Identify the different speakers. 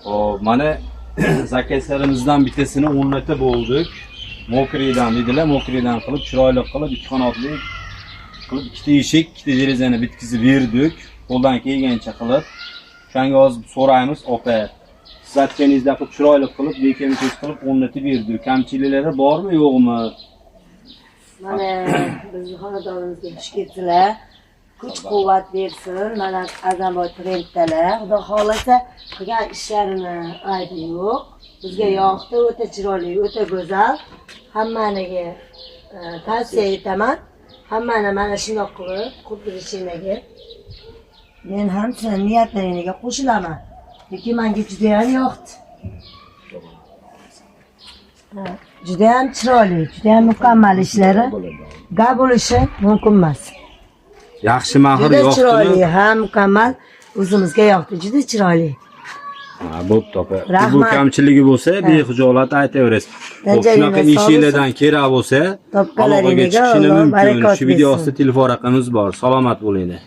Speaker 1: Hop, mana заказ larimizdan bittasini o'rnatib bo'ldik. Мокрый dan dedilar, мокрый dan qilib, chiroyli qilib, ikki qanotli qilib, ikkita eshik, ikkita derazani bitkizib berdik. Qo'ldan kelgancha qilib. O'shanga hozir so'raymiz, opa. Siz aytganingizdek qilib, chiroyli qilib, bekamiz qilib o'rnatib berdik. Kamchiliklari bormi, yo'qmi?
Speaker 2: Mana bizni xonadonimizga xush kelibdilar. Kuch quvvat bersin. Mana Azamboy trenddalar. Xudo xohlasa, qilgan ishlarini aybi yo'q. Bizga yoqdi, o'ta chiroyli, o'ta go'zal. Hammaniga tavsiya etaman. Hammani mana shundoq qilib qurdirishinglarga men ham sizlarning niyatlaringizga qo'shilaman. Lekin menga juda ham yoqdi. Ha, juda ham chiroyli, juda ham mukammal ishlari. Gap bo'lishi mumkin emas.
Speaker 1: Yaxshi mahir
Speaker 2: Juda chiroyli,
Speaker 1: yoqdimi?
Speaker 2: ha, mukammal, o'zimizga yoqdi, juda chiroyli.
Speaker 1: Ha, bo'pti, opa. Bu
Speaker 2: Rahmat.
Speaker 1: kamchiligi bo'lsa, bexijolat aytaverasiz. Xo'p, shunaqa
Speaker 2: Danjalina
Speaker 1: ishinglardan kerak bo'lsa, aloqaga
Speaker 2: Topganlaringga
Speaker 1: chiqishini
Speaker 2: Alloh
Speaker 1: mumkin.
Speaker 2: barakot
Speaker 1: Shu video
Speaker 2: bersin.
Speaker 1: ostida telefon raqamimiz bor. Salomat bo'linglar.